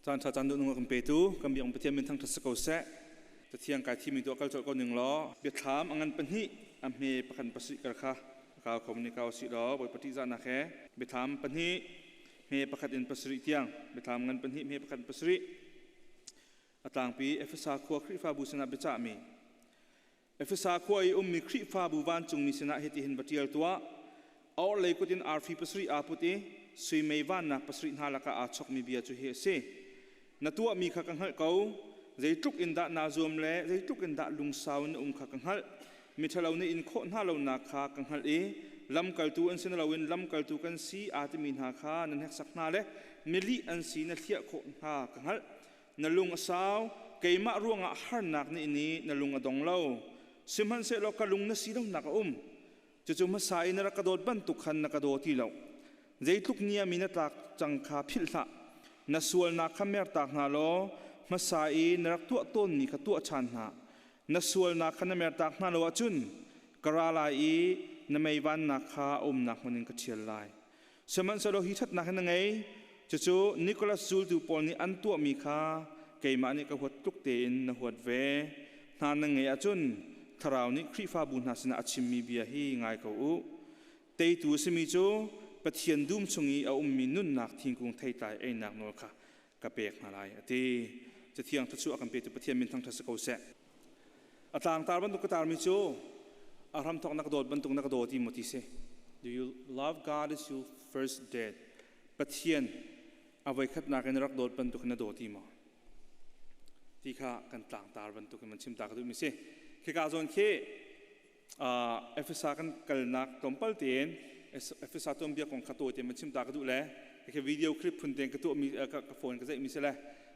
Caan ṭha caan duhnung a kan petu kan biak Pathian min thangṭhat si ko seh. Cathiang kai thimi tu kal colh ko ning law biathlam a ngan pahnih a hme pakhat pasarih kar kha kau kho ni kau si law Bawipa ṭihzahnak he biathlam pahnih hme pakhat in pasarih tiang biathlam ngan pahnih hme pakhat pasarih a tlangpi Efesa khua Khrihfabu sinah biacahmi Efesa khua i ummi Khrihfabu vancungmi sinah hitihin va ṭial tuah. A orhlei kut in arfi pasarih aa put i sui mei vannak pasarih hna lakah aa chokmi bia cu hi a si. Na tuahmi kha ka hngalh ko. Zeitluk in dah naa zuam le zeitluk in dah lungsau in na um kha ka hngalh. Miṭhalo nih in khawh hna lonak kha ka hngalh i lamkaltu an si na loin lamkaltu kan si aa timi hna kha na hneksak hna le milih an si na hliah khawh hna ka hngalh. Na lung a sau, keimah ruangah harnak nih ni na lung a dong lo. Sihmanhsehlaw ka lung na si lonak a um. Cucu hmasa i na rak ka dawt bantuk khan na ka daw ti lo. Zeitluk ni ah mi na tlak cang kha philh hlah. Na sualnak kha mertak hna law hmasa i na rak tuah tawnmi kha tuah ṭhan hna. Na sualnak kha na mertak hna lo ahcun ka ra lai i na mei vannak kha a umnak hmun in ka ṭhial lai. Sihmanhsehlaw hi ṭhatnak hi na ngei, cucu Nicholas zultu pawl nih an tuahmi kha keimah nih ka huat tluk tein na huat ve. Hna na ngeih ahcun Thlarau nih Khrihfabu hna sinah a chimmi bia hi ngai ko u. Teitu a simi cu Pathian dum chung i a ummi nunnak thingkung theitlai einak nawl kha ka pek hna lai, a ti. Cathiang thluachuah a kan petu Pathian min thangṭhat si ko seh. A tlangtar bantuk ka tarmi cu a hramthawk na ka dawt bantuk na ka daw ti maw ti si. Do you love God as you first did? Pathian a voikhatnak in rak dawt bantuk in na daw ti maw? Ti kha kan tlangtar bantuk in man chim ta ka duhmi si. Khika zawn khi Efesa kan kalnak tlawmpal tein Efesa tuanbia kong kha tawi tein man chim ta ka duh le khi video clip phun tein ka tuahmi ka phone ka zeihmi si le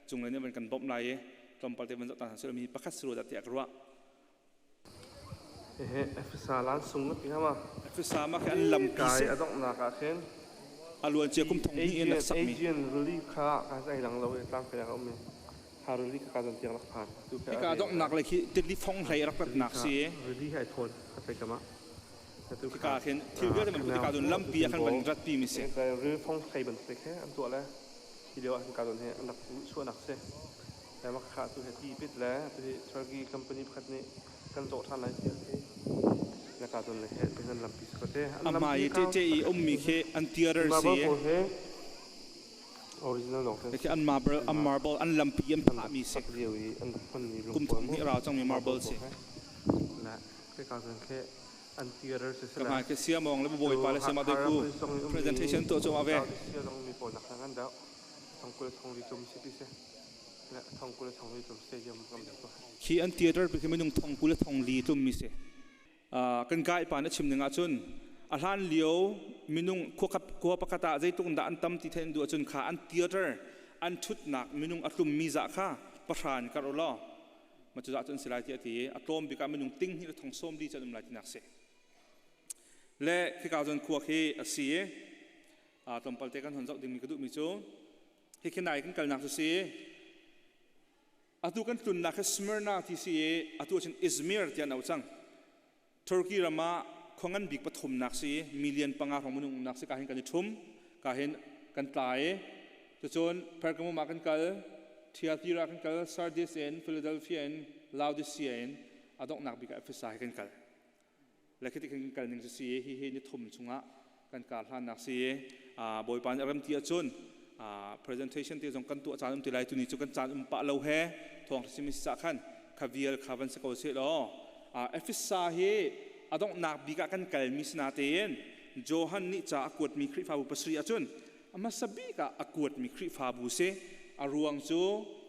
cunglei nih van kan bawmh lai i tlawmpal te van zoh ta hna mi pakhat si rua dah tiah ka ruah. Ehe Efesa lan sung na ti hama. Efesa ma khi an lampi si. A donghnak ah khin a luan cia kum thong hnih in a sakmi. Aegean relief kha ka ai lang lo i tlang ka um i ha relief ka zan tiang rak phan. Hika donghnak le khi tili phong hlei rak ratnak si. Relief ai thawn ka thei kama. Hika khin thil vialte man tika dun lampi ah khan van ratpi mi si. Ril phong hlei ban te an tuah le hi lio ah ka zon he an rak chuahnak si. Makha tu he ti pit le tu hi Turkey company pakhat nih kan zawh ṭhan lai tiah ti na ka don le he ti nan lampi si te. Ama i te i ummi khi an theater si. He original dong te. An marble an marble an lampi an phahmi si. Kum thong hnih rau cangmi marble si. La ke ka zon khe an theater si Ka hmai ke siamong le bawipa le siama te ku presentation to choma ve. Sia dong mi pawl nak ngan dau. Thongkul thongli tum si ti si. Khi an theater pi khi minung thong kul le thong li tlummi si. Kan gai pa na chim ning ahcun a hlan lio minung khua pakhat ah zeitluk dah an tam ti thein duh ahcun kha an theater an thutnak minung a tlummi zah kha pahra in kar ulaw ma cu zah cun si lai ti a ti i a tlawm bik ah minung ting hnih le thong sawm li cu an um lai tinak si. Le khika cun khua khi a si i tlawmpal te kan hon zoh dingmi ka duhmi cu Hi khi nai kan kalnak cu si. Atu kan tlunnak hi Smyrna ti si i atu ahcun Izmir tiah an auh cang. Turkey ram ah khua ngan bik pathumnak si i million panga hrawng minung umnak si ka hin kan i ṭhum ka hin kan tla i cucun Pergamum ah kan kal Thyatira kan kal Sardis in Philadelphia in Laodicea in a donghnak bik ah Ephesus hi kan kal le khi ti kan kal ning cu si i hi hi ni thum chungah kan kar hlannak si i Bawipa nih a rem ti ahcun presentation te zong kan tuah caan um ti lai tuni cu kan caan um pah lo he thawng simi si khan kha vial kha van si ko seh law Efesa hi a donghnak bik ah kan kalmi si natein Johan nih ca a kuatmi Khrihfabu pasarih ahcun a hmasa bik ah a kuatmi Khrihfabu si a ruang cu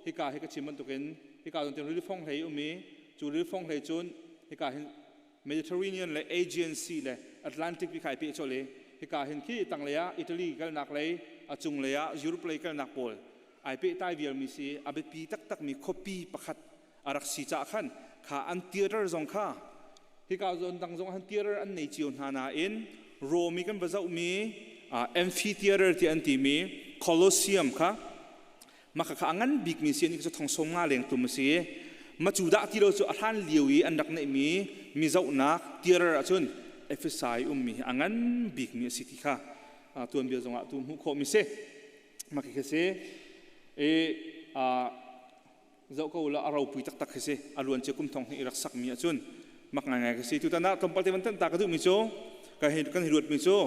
hika hi ka chim bantukin hika zong tin rili fong hlei um i cu rili fong hlei cun hika hin Mediterranean le Aegean Sea le Atlantic ti kha i peh colh i hika hin khi tanglei ah Italy kalnak lei a cunglei ah Europe lei kalnak pawl ai pehtai vialmi si a biapi taktakmi khuapi pakhat a rak si caah khan kha an theater zong kha hika zawn dang zong han theater an nei cio hna nain Rome i kan va zohmi amphitheater ti an timi Colosseum kha mah kha a ngan bikmi si an cu thong sawm nga leng tum a si ma cu dah ti lo cu a hlan lio i an rak neihmi mi zohnak theater ahcun Efesa i ummi hi a ngan bikmi a si ti kha tuanbia zongah tu hmuh khawhmi si mah khi si i Zoh ko la, a ropui taktak khi si. A luan cia kum thong hnih i rak sakmi ahcun mak ngaingai khi si. Tutan ah tlawmpal te van tanh ta ka duhmi cu, kan hi ruatmi cu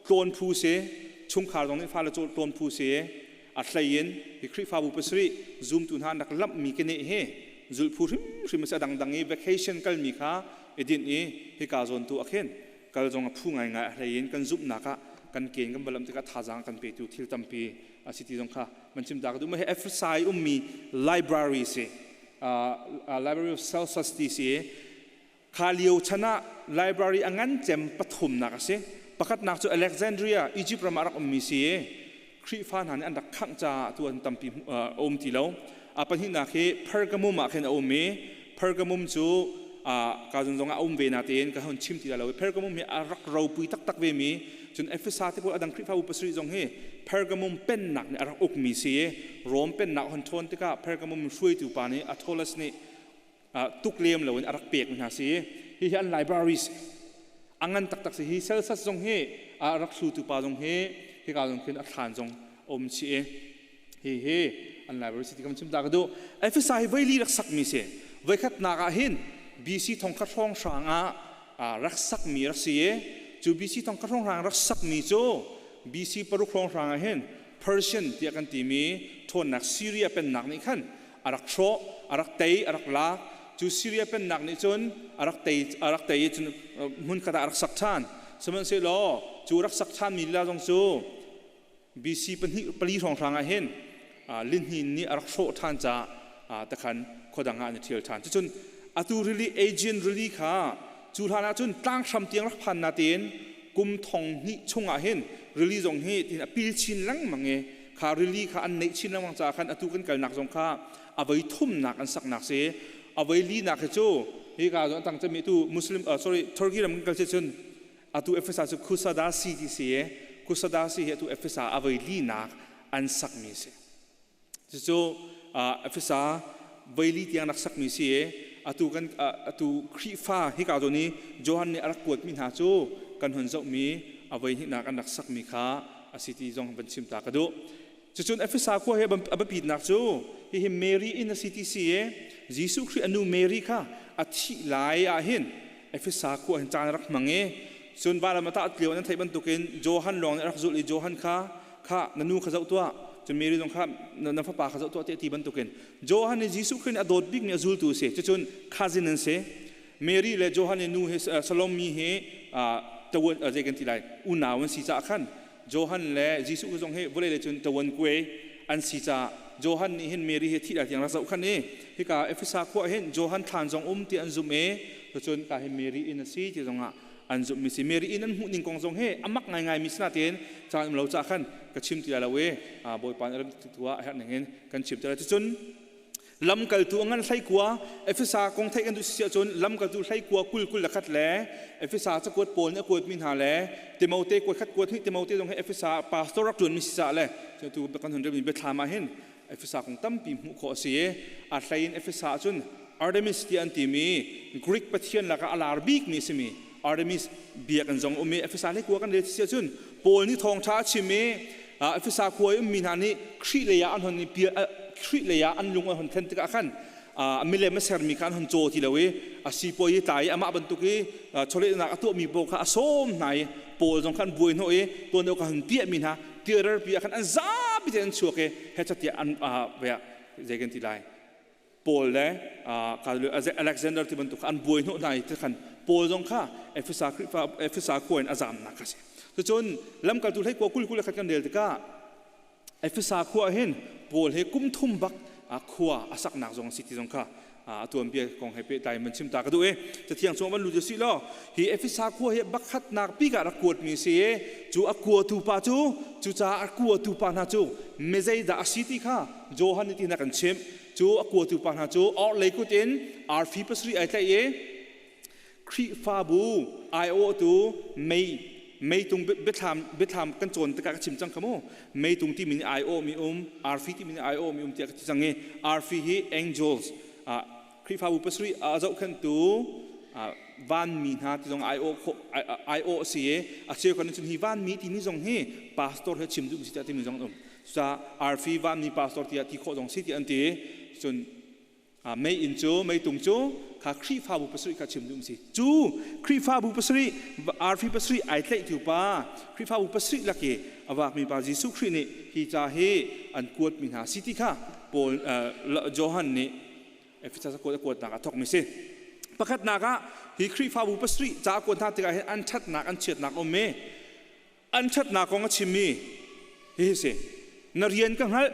tlawn phu si, chungkhar zong nih fale tlawn phu si, a hlei in hi Khrihfabu pasarih zumtu hna an rak lamhmi keneh hi zulh phu hrimhrim a si. A dangdang i vacation kalmi kha i dinh i hika zawn tu ah khin kal zong a phu ngaingai. A hlei in kan zumhnak ah kan ken kan va lamh tikah thazaang kan petu thil tampi a si ti zong kha man chim ta ka duh. Hi Ephesus ummi library si, Library of Celsus ti si. Kha lio chan ah library a ngan cem pathumnak a si. Pakhatnak cu Alexandria, Egypt ram ah rak ummi si i Khrihfa hna nih an rak khangh caah tu an tampi a um ti lo. A pahnihnak hi Pergamum ah khin a um i Pergamum cu ka zun zong ah a um ve natein ka hun chim ti lo. Pergamum hi a rak ropui taktak ve mi, cun Efesa te pawl, adang Khrihfabu pasarih zong hi Pergamum pennak nih a rak ukmi si i Rom pennak hon ṭhawn tikah Pergamum hruaitu pa nih, Attalus nih, tuk lem loin a rak pek mi hna si. Hi hi an libraries a ngan taktak si. Hi Celsus zong hi a rak hlutu pa zong hi hika zong khin a thlan zong um chi i hi hi an library si ti kam chim ta ka duh. Efesa hi voili rak sak mi si. Voikhat nak ah hin BC 1000 hrawng hrang ah rak sak mi rak si i cu BC 1000 hrawng hrang rak sak mi cu BC 6 hrawng hrang ah hin Persian tiah kan timi ṭhawnnak Syria pennak nih khan a rak hrawh, a rak tei, a rak lak. Cu Syria pennak nih cun a rak tei, a rak tei i cun hmun khat ah a rak sak ṭhan. Sihmanhsehlaw cu rak sak ṭhanmi lila zong cu BC pahnih pali hrawnghrang ah hin lihnin nih a rak hrawh ṭhan caah takhan khuadang ah an i ṭhial ṭhan. Cucun atu rili, Aegean rili kha cu hlan ah cun tlang hram tiang rak phan natein kum thong hnih chung ah hin rili zong hi tin a pil chin lengmang i kha rili kha an neih chin lengmang caah khan atu kan kalnak zong kha a voi thumnak an saknak si. A voi linak hi cu hi ka zong tang cami tu Muslim, sorry, Turkey ram kan kal si cun atu Efesa cu Kusadasi ti si i Kusadasi hi atu Efesa a voi linak an sakmi si. Cucu Efesa voili tiang rak sakmi si i atu kan atu Khrihfa hika zawn i Johan nih a rak kuatmi hna cu kan hun zohmi a voi hnihnak an rak sakmi kha a si ti zong van chim ta ka duh. Cucun Efesa khua hi a biapitnak cu hihi Mary inn a si ti si i Jesuh Khrih a nu Mary kha a thih lai ah hin Efesa khua hin caan a rak hmang i cun valam a tah lio nan theih bantukin Johan lawng nih a rak zulh i Johan kha, "Kha na nu kha zoh tuah, cun Mary zong kha na fapa kha zoh tuah," tiah ti bantukin Johan nih Jesuh Khrih nih a dawt bikmi a zultu a si. Cucun cousin an si. Mary le Johan i nu hi, Salome hi, ṭavuan, zei kan ti lai, unau an si caah khan Johan le Jesuh zong hi vawlei le cun ṭavuan kuai an si caah Johan nih hin Mary hi thih lai tiang rak zoh khan i hika Efesa khua hin Johan thlan zong um ti an zumh i cucun ka hi Mary inn a si ti zongah an zumhmi si. Mary inn an hmuh ning kong zong hi a mak ngaingai mi sinatein caan um lo caah khan ka chim ti lai lo i Bawipa nih a ram tu ah a herh ning in kan chim ti lai. Cucun lamkaltu a ngan 19, Efesa kong theih kan duh si ahcun lamkaltu 19 20, 21 le Efesa cakuat Paul nih a kuatmi hna le Timote kuat khat kuat hnih. Timote zong hi Efesa pastor rak ṭuanmi si caah le tu kan hun relmi biathlam ah hin Efesa kong tampi hmuh khawh a si i a hlei in Efesa ahcun Artemis ti an timi Greek pathian lakah a lar bikmi a simi Artemis biakinn zong um i Efesa 19 kan rel si ahcun Paul nih thawngṭha a chim i Efesa khua i ummi hna nih Khrih lei ah an hon i Khrih lei ah an lung an hon thlen tikah khan milem a sermi kha an hon caw ti lo i a sipuai i tlai i amah bantuk i chawlehnak a tuahmi pawl kha a sawm hna i Paul zong kha an buai hnawh i tuan deuh kha hun piahmi hna theater pi ah khan an zapi te an chuak i hecatiah an zei kan ti lai, Paul le Alexander ti bantuk an buai hnawh hna i khan Paul zong kha Efesa Khrihfa, Efesa khua in a zamnak a si. Cucun lamkaltu 19 20, 21 kan rel tikah Efesa khua hin Paul he kum thum bak khua a saknak zong a si ti zong kha a tuanbia kong he pehtlai in van chim ta ka duh i cathiang chung van lut si law hi Efesa khua hi bakhatnak bik ah rak kuatmi si i cu a kuatu pa cu, cucaah a kuatu pa hna cu mizeidah a si ti kha Johan nih ti kan chimh. Cu a kuatu pa hna cu orhlei kut in arfi pasarih ai tlaih i Khrihfabu aiawhtu mei, meitung biathlam, biathlam kan cawn tikah ka chim cang kha mu. Meitung timi nih aiawhmi um, arfi timi nih aiawhmi um tiah ka ti cang i arfi hi angels, Khrihfabu pasarih a zohkhenhtu vanmi hna ti zong aiawh khawh, aiawh a si i a cheu kan cun hi vanmi timi zong hi pastor he chim duh si tiah timi zong um. Cucaah arfi vanmi pastor tiah ti khawh zong si tiah an ti. Cun mei inn cu meitung cu kha Khrihfabu pasarih kha chim duh si. Cu Khrihfabu pasarih arfi pasarih ai tlaihtu pa Khrihfabu pasarih lak i a vakmi pa Jesuh Khrih nih hi ca hi an kuatmi hna si ti kha Paul Johan nih Efesas a kuat a kuatnak a thawkmi si. Pakhatnak ah hi Khrihfabu pasarih ca a kuat hna tikah hin an ṭhatnak an chiatnak a um i an ṭhatnak kong a chimmi hihi si. Na rian ka hngalh,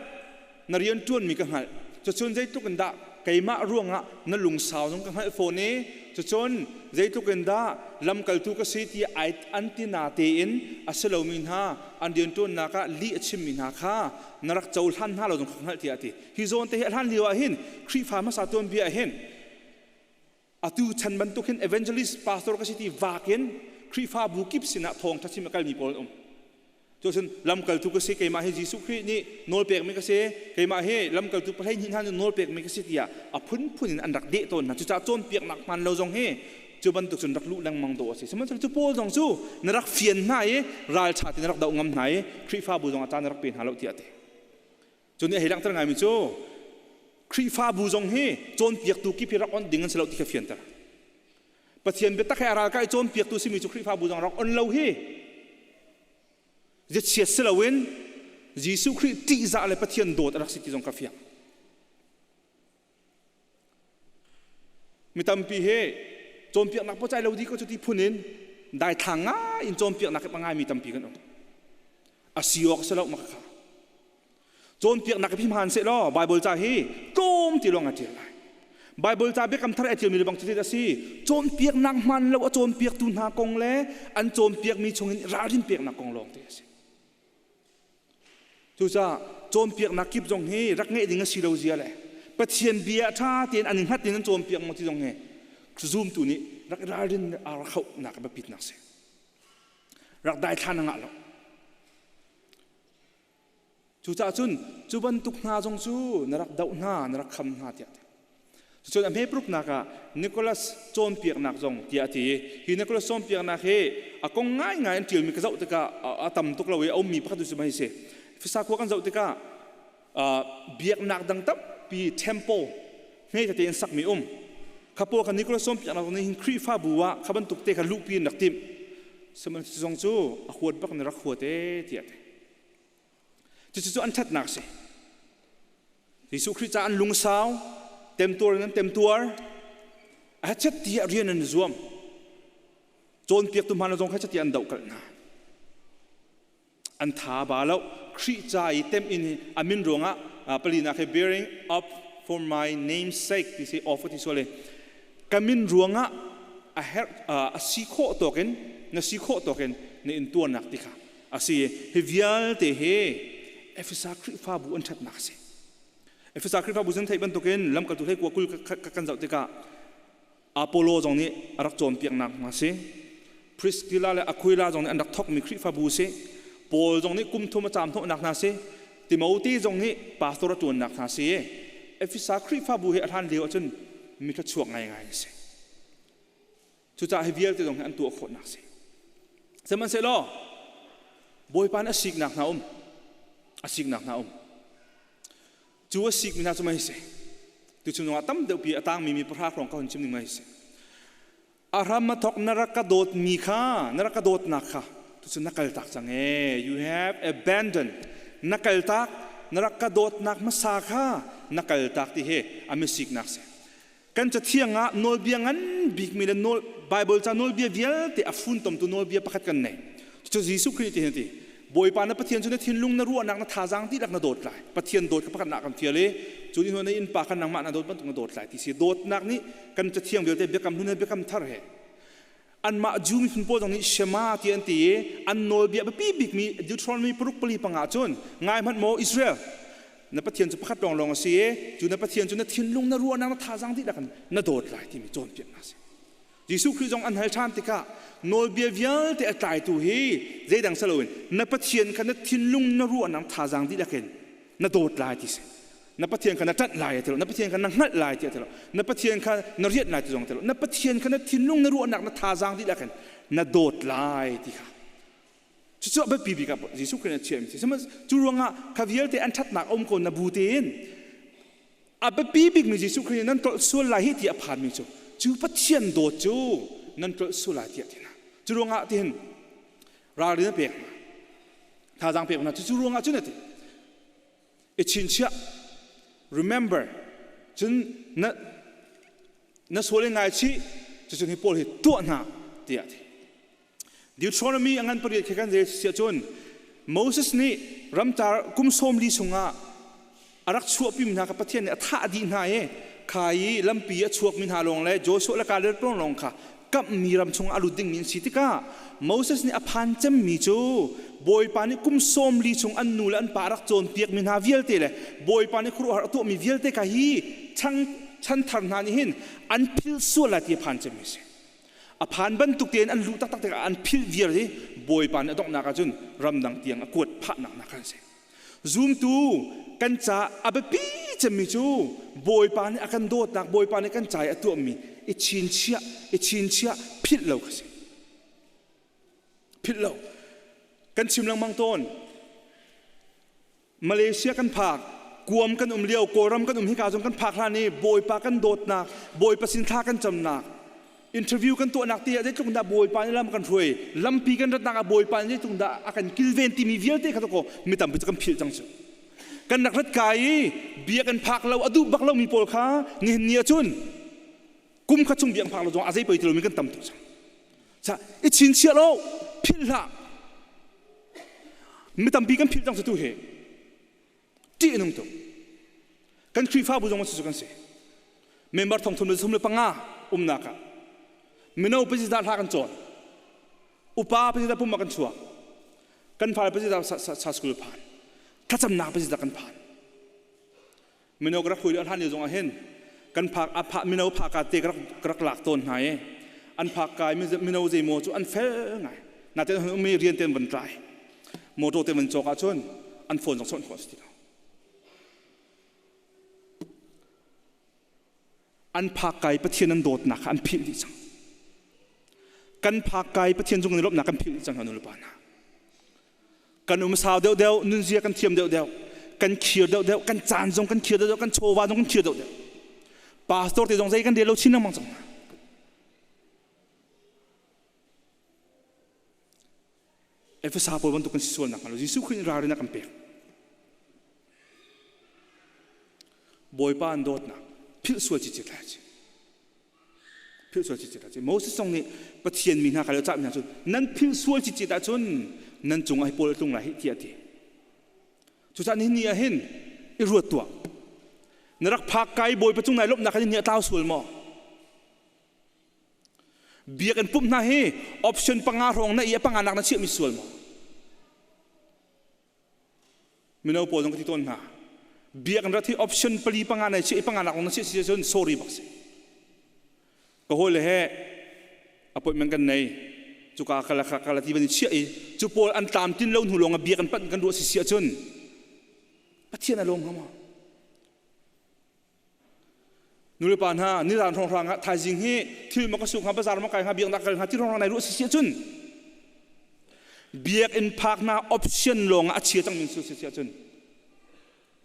na rian ṭuanmi ka hngalh. Cucun zeitluk in dah keimah ruangah na lungsau zong ka hngalh fawn i cucun zeitluk in dah lamkaltu ka si ti ai an ti na tein a si lomi hna an rianṭuannak ah lih a chimmi hna kha na rak cohlan hna lo zong ka hngalh tiah a ti. Hi zawn te hi a hlan lio ah hin Khrihfa hmasa tuanbia ah hin atu chan bantuk hin evangelist pastor ka si ti vak in Khrihfabu kip sinah thawngṭha chim a kalmi pawl an um. Cucun lamkaltu ka si keimah hi Jesuh Khrih nih nawl pekmi ka si keimah hi lamkaltu pahlei hnih hna nih nawl pekmi ka si tiah a phunphun in an rak deh tawn hna. Cucaah cawnpiaknak hmaan lo zong hi cu bantuk cun rak luh lengmang dawh a si. Sihmanhsehlaw cu Paul zong cu na rak fian hna i ralṭha tein na rak doh ngam hna i Khrihfabu zong a caan na rak pe hna lo tiah a ti. Cu nih a hei langhter ngaimi cu Khrihfabu zong hi cawnpiaktu kip hi rak onh ding an si lo ti kha fianter. Pathian biatak he a ralkai cawnpiaktu simi cu Khrihfabu zong rak on lo hi ziachiat si loin Jesuh Khrih ṭihzah le Pathian dawt a rak si ti zong ka fiang. Mi tampi hi cawnpiaknak pawcai lo di ko cuti phun in daithlang ngai in cawnpiaknak a ngaimi tampi kan um. A si awk si lo ma kha. Cawnpiaknak hi hmaan seh law Bible ca hi tlawm ti lawng a ṭial lai. Bible ca biakam thar a ṭialmi le bang cuti a si. Cawnpiaknak hmaan lo a cawnpiaktu hna kong le an cawnpiakmi chungin ralrin peknak kong lawng te a si. Cucaah cawnpiaknak kip zong hi rak ngeih ding a si lo zia le Pathian bia ṭha tein an i hngat in an cawnpiak maw ti zong hi zumtu nih rak ralrin a rak hauhnak a biapitnak si. Rak daithlan a ngah lo. Cucaah cun cu bantuk hna zong cu na rak doh hna, na rak kham hna tiah Cucun a hmepruknak ah Nicholas cawnpiaknak zong tiah a ti. Hi Nicholas cawnpiaknak hi a kong ngaingai an ṭialmi ka zoh tikah a tam tuk lo i a ummi pakhat cu hei si. Fisa khua kan zoh tikah biaknak dang tampi temple hme tete in sakmi um. Kha pawl kha Nicholas cawnpiaknak nih hin Khrihfabu ah kha bantuk te kha luhpi in rak timh. Sihmanhsehlaw zong cu a huat bak in rak huat ee tiah a ti. Cucu an ṭhatnak si. Jesuh Khrih caah an lungsau, temtuar in an temtuar, a hachet tiah rian an zuam. Cawnpiaktu hmaan zong kha tiah an dohkalh hna. An tha ba lo. Khrih ca i tem in a min ruangah palinak he bearing up for my name's sake ti si off ti sual i ka min ruangah a herh a si khawh tawk in na si khawh tawk in na intuarnak ti kha A si, hi vialte hi Efesa Khrihfabu an ṭhatnak a si. Efesa Khrihfabu cun theih bantukin lamkaltu hlei kua 20 kan zoh tikah Apollo zong nih a rak cawnpiaknak a si. Priscilla le Aquila zong nih an rak thawkmi Khrihfabu a si. Paul zong nih kum thum a caam hnawhnak hna a si. Timote zong nih pastor a ṭuannak hna a si. Efesa Khrihfabu hi a hlan lio ahcun mi thluachuak ngaingai a si. Cucaah hi vialte zong hi an tuah khawhnak a si. Sihmanhsehlaw Bawipa nih a siknak hna um. A siknak hna um. Cu a sikmi hna cu mei si. Tuchun zongah tam deuhpi a tangmi mi pahra hrawng ka hun chim ning mei si. A hram a thok na rak ka dawtmi kha, na rak ka dawtnak kha tuchun na kaltak cang ee. You have abandoned. Na kaltak, na rak ka dawtnak hmasa kha na kaltak ti hi a misiknak si. Kan cathiang ah nawlbia ngan bikmi le nawl Bible ca nawlbia vialte a funtomtu nawlbia pakhat kan nei. Cucu Jesuh Khrih ti hin ti. Bawipa na Pathian cu na thinlung na ruahnak na thazaang dihlak na dawt lai. Pathian dawt kha pakhatnak kan fial i cu ni hnu na innpa kha nangmah na dawt bantuk na dawt lai ti si. Dawtnak nih kan cathiang vialte biakam hlun he biakam thar he anmah Jew miphun pawl zong nih Shema ti an ti i an nawlbia biapi bikmi Deuteronomy paruk pali panga cun ngai hmanh maw Israel na Pathian cu pakhat lawnglawng a si i cu na Pathian cu na thinlung na ruahnak na thazaang dihlak in na dawt lai timi cawnpiaknak a si. Jesuh Khrih zong an hal ṭhan tikah nawlbia vialte a tlaitu hi zeidang si loin na Pathian kha na thinlung na ruahnak thazaang dihlak in na dawt lai ti si. Na Pathian kha na ṭanh lai a ti lo, na Pathian kha na hngalh lai ti a ti lo, na Pathian kha na rianh lai ti zong a ti lo, na Pathian kha na thinlung na ruahnak na thazaang dihlak in na dawt lai ti kha. Cucu a biapi bik ah Jesuh Khrih nih a chiahmi si. Cu ruangah kha vialte an ṭhatnak a um ko na bu tein a biapi bikmi Jesuh Khrih nih nan tlolh sual lai hi ti a phanmi cu cu Pathian dawt cu nan tlolh sual lai tiah ti hna. Cu ruangah tihin ralrin a pek hna. Thazaang pek hna. Cucu ruangah cun a ti. I chinchiah remember cun na na sual in ngaichih cucun hi pawl hi tuah hna tiah a ti. Deuteronomy a ngan pariat khi kan rel siah cun Moses nih ramcar kum 40 chungah a rak chuahpi mi hna kha Pathian nih a thah dih hna i kha i lampi a chuakmi hna lawng le Joshua le Caleb lawng kha kamhmi ram chungah a lut dingmi an si tikah Moses nih a phan cemmi cu Bawipa nih kum 40 chung an nu le an pa a rak cawnpiakmi hna vialte le Bawipa nih khuaruahhar a tuahmi vialte kha hi chanthar hna nih hin an philh sual lai ti a phan cemmi a si. A phan bantuk tein an luh taktak tikah an philh viar i Bawipa nih a donghnak ah cun ramdang tiang a kuat phahnak hna kha an si. Zumtu kan ca a biapi cemmi cu Bawipa nih a kan dawtnak, Bawipa nih kan ca i a tuahmi i chinchiah, i chinchiah philh lo kha si. Philh lo. Kan chim lengmang tawn. Malaysia kan phak, Guam kan um lio, Kawlram kan um hika zong kan phak hlan i Bawipa kan dawtnak, Bawipa sin thla kan camnak, interview kan tuahnak te ah zeitluk dah Bawipa nih lam kan hruai, lampi kan ratnak ah Bawipa nih zeitluk dah a kan kilven timi vialte kha ko mi tampi cu kan philh cang cu. Kan rak rat kai i bia kan phak lo, a duh bak lomi pawl kha nihin ni ahcun kum khat chung bia an phak lo zong a zei poi ti lomi kan tam tuk cang. Sa i chinchiah lo, philh hlah. Mi tampi kan philh cang cu tu hi. Ṭih a nung tuk. Kan Khrihfabu zong cu kan si. Member thong thum le thum le panga umnak ah mino pazizah hla kan cawn. Upa pazizah pum ah kan chuak. Kan fale pazizah sa school phan. Thlacamnak pazizah kan phan. Mino ka rak hui hlan lio zong ah hin kan phak a phah mino phaka te ka rak lak tawn hna i an phak kai mino zeimaw cu an fel ngai natein umi rian te an van tlai motor te van cawk ahcun an phone zong chawnh khawh a si ti lo an phak kai Pathian an dawtnak kha an philh dih cang kan phak kai Pathian cung in lawmhnak kan philh dih cang hna nulepa hna kan um sau deuhdeuh nunzia kan thiam deuhdeuh kan khir deuhdeuh kan caan zong kan khir deuhdeuh kan chawva zong kan khir deuhdeuh pastor te zong zei kan rel lo chin lengmang cang Efesa pawl bantuk kan si sual nak hnga lo Jesuh Khrih nih ralrin a kan pek Bawipa an dawtnak philh sual cicit lai ci philh sual cicit ahcun Moses zong nih Pathian mi hna kha le cahmi hna cu nan philh sual cicit ahcun nan cungah hi pawl a tlung lai hih tiah a ti. Cucaah nihin ni ah hin i ruat tuah. Na rak phak kai Bawipa cung nai lawmhnak kha ni a tlau sual maw? Biakinn pumh hna hi option panga hrawng na i a panga nak na chiahmi sual maw? Mino pawl zong ka ti tawn hna. Biakinn rat hi option pali panga nei chiah i panga nak na chiah si cun sorry bak si. Ka hawi le he appointment kan nei. Cuka kala kha kala ti ban chiah i cu pawl an tlam tin lo hnu lawng ah biakinn panh kan ruah si si ahcun Pathian a lawm hnga maw? Nulepa hna nizan hrawnghrang ah thaizing hi thil ma ka suk hnga bazar ma kai hnga biaknak kal hnga ti hrawnghrang nai ruah si si ahcun biakinn phak hna option lawng ah a chia cang min su si si ahcun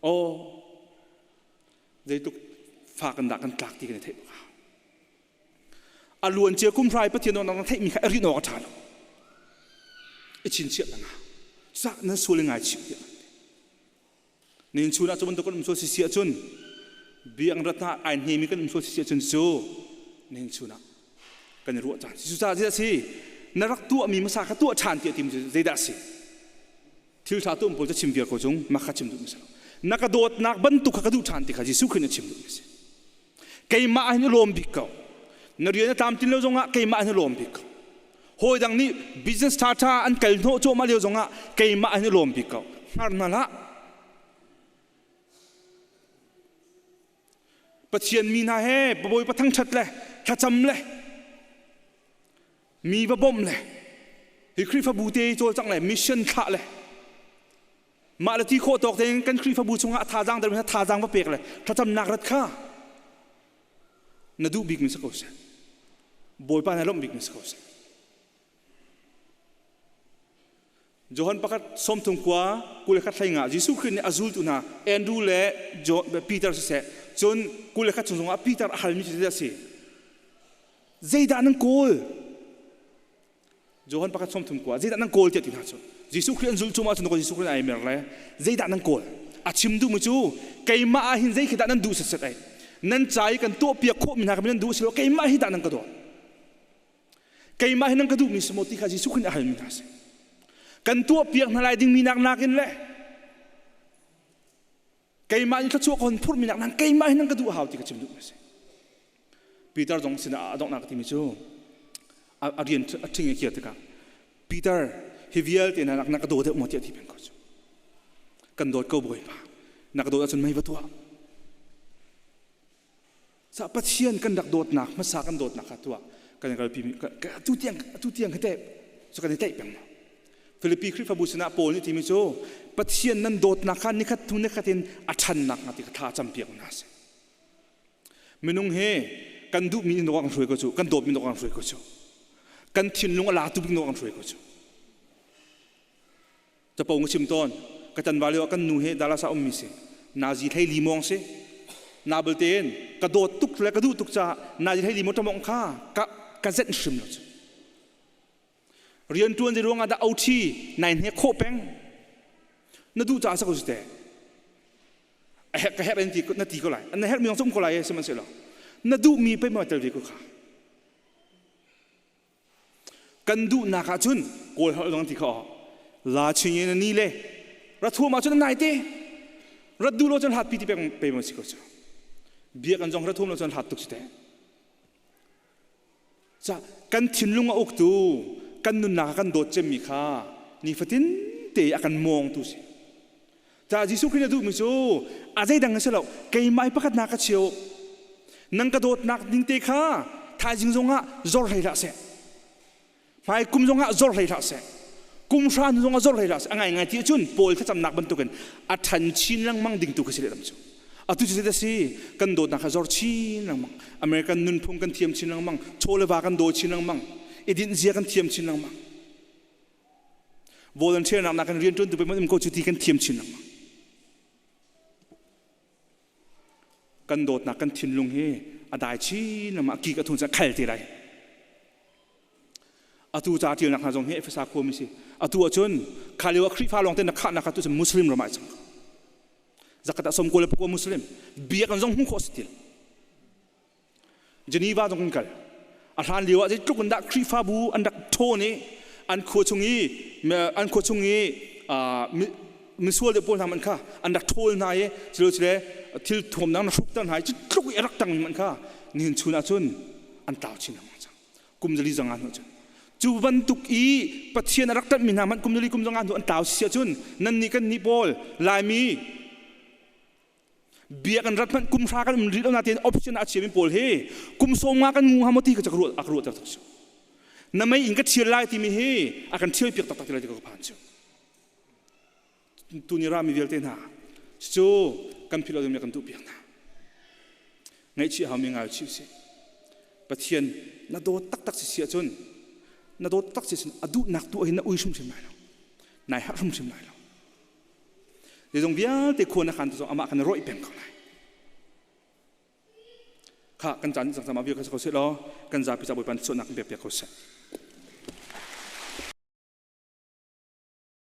aw zeitluk fak in dah kan tlak ti kan i theih bak a luan cia kum hrai Pathian na theihmi kha a rin awk a ṭha lo i chinchiah tanga sa nan sual ngai chih tiah Nin chun ah cu bantuk kan um sual si ahcun biang rat hna ai hnemi kan um sual si ahcun cu nin chun ah kan i ruah caan si cucaah zeidah si na rak tuahmi hmasa kha tuah ṭhan tiah tim cu zeidah si thil ṭha tuah pawl cu chim viar ko cung mah kha chim duhmi si lo na ka dawtnak bantuk kha ka duh ṭhan ti kha Jesuh Khrih nih a chim duhmi si keimah hin i lawm bik ko na rian a tlamtlin lo zongah keimah hin i lawm bik ko hawi dang nih business ṭha ṭha an kal hnawh cuahmah lio zongah keimah hin i lawm bik ko hngar hna hlah Pathian mi hna he Bawipa thangṭhat le thlacam le mi va bawmh le hi Khrihfabu te cawlcangh le mission thlah le Mah le ti khawh tawk tein kan Khrihfabu chungah a thazaang dermi thazaang va pek le thlacamnak rat kha na duh bikmi si ko seh. Bawipa na lawmh bikmi si ko seh. Johan pakhat sawmthum kua 21 hlei nga Jesuh Khrih nih a zultu hna Andrew le Peter siseh cun 21 chung zongah Peter a halmi cu zeidah a si? Zeidah nan kawl? Johan pakhat sawmthum kua zeidah nan kawl tiah ti hna cu Jesuh Khrih an zulh cungah cun Jesuh Khrih ai mer le zeidah nan kawl? A chim duhmi cu keimah ah hin zei khi dah nan duh setset ai nan ca i kan tuahpiak khawhmi hna kha nan duh si lo keimah hi dah nan ka dawt Keimah hi nan ka duhmi si maw ti kha Jesuh Khrih nih a halmi hna a si. Kan tuahpiak hna lai dingmi nak nakin le keimah nih thluachuah ka hon phurhmi nak nan keimah hi nan ka duh hau ti ka chim duhmi a si. Peter zong sinah a donghnak timi cu a rian a ṭhing i kir tikah Peter hi vialte hna nak na ka daw deuh maw tiah ti peng ko cu. Kan dawt ko Bawipa. Na ka dawt ahcun mei va tuah. Sa Pathian kan rak dawtnak hmasa kan dawtnak kha tuah kan kalpi mi atu tiang atu tiang hi teh cu kan i tlaih peng ma Filipi Khrihfabu sinah Paul nih timi cu Pathian nan dawtnak kha nikhat hnu nikhat in a ṭhannak hnga ti kha thla campiak hna sih. Minung he kan duhmi in kan hruai ko cu kan dawtmi kan hruai ko cu kan thinlung a latu bik kan hruai ko cu Capo nga chim tawn ka tan va lio kan nu he Dallas ah ummi si nazi thlei li mong si na belte ka dawt tuk le ka duh tuk caah nazi thlei li mo tamong kha ka ka zenh hrim lo cu rian tuan ruang ah dah OT nai hne khawh peng na duh caah sa ko te a herh ka herh in ti na ti ko lai na herh mi zong um ko lai sihmanhsehlaw na duh mi pe ma tel ve ko kha Kan duhnak ahcun Kawl holh zong ti kha la ching in ni le rathuam ahcun nai te rat duh lo cun hlat pi ti pek pe mo si ko cu bia kan zong rathuam lo cun hlat tuk si te ca kan thinlung a uktu kan nunnak kan dawt cemmi kha nifatin te a kan mawng tu si ca Jesuh Khrih na duhmi cu a zeidang a si lo keimah i pakhat nak ka cheu nang ka dawtnak ding te kha thaizing zongah zor hlei hlah seh hmai kum zongah zor hlei hlah seh kum hra hnu zongah zor hlei hlah seh a ngaingai ti ahcun Paul thlacamnak bantukin a ṭhan chin lengmang ding tu kha si lehlam cu atu cu zeidah si kan dawtnak kha zor chin lengmang American nunphung kan thiam chin lengmang chaw le va kan daw chin lengmang i dinh zia kan thiam chin lengmang Volunteer nak nak kan rian ṭuan tu pe um ko cu ti kan thiam chin lengmang. Kan dawtnak kan thinlung hi a dai chin lengmang ki ka thun cang khal te lai. Atu ca ṭialnak hna zong hi Efesa khuami si. Atu ahcun kha lio ah Khrihfa lawng te na khahnak kha tu cu Muslim ram ah cang. Zakat ah som kawl le pakua Muslim biak an zong hmu khawh si til. Geneva zong kan kal. A hlan lio ah zeitluk in dah Khrihfabu an rak ṭhawn i an khua chung i an khua chung i misual deuh pawl hna man kha an rak ṭhawl hna i cilo cile thil thuam dang na hrukter hna i cu tluk i a rak tang man kha nihin chun ahcun an tlau chin lengmang cang kum zali zanga hnu cun cu bantuk i Pathian a rak ṭanhmi hna hmanh kum zali kum zanga hnu an tlau si ahcun nan nih kan nih pawl Laimi Bia kan rat hmanh kum hra kan um rih lo nain option a chiami pawl hi kum sawm nga kan ngu hnga maw ti ka cu a ka ruahter tuk cu. Na mei in ka thial lai timi hi a kan thial piak taktak ti lai ti ka phan cu. Tuni rami vialte hna cu kan philh lo kan duh piak hna. Ngaihchih haumi ngai chih usih. Pathian na dawt taktak si si ahcun na dawt tak si a duhnak tu hin na ui hrimhrim lai lo. Nai harh hrimhrim lai lo. Zeizong vialte khua na khan tu zong amah kan rawih peng ko lai. Kha kan caan cang sama vial kha ko seh law kan zapi ca Bawipa suahnak kan pek piak ko seh.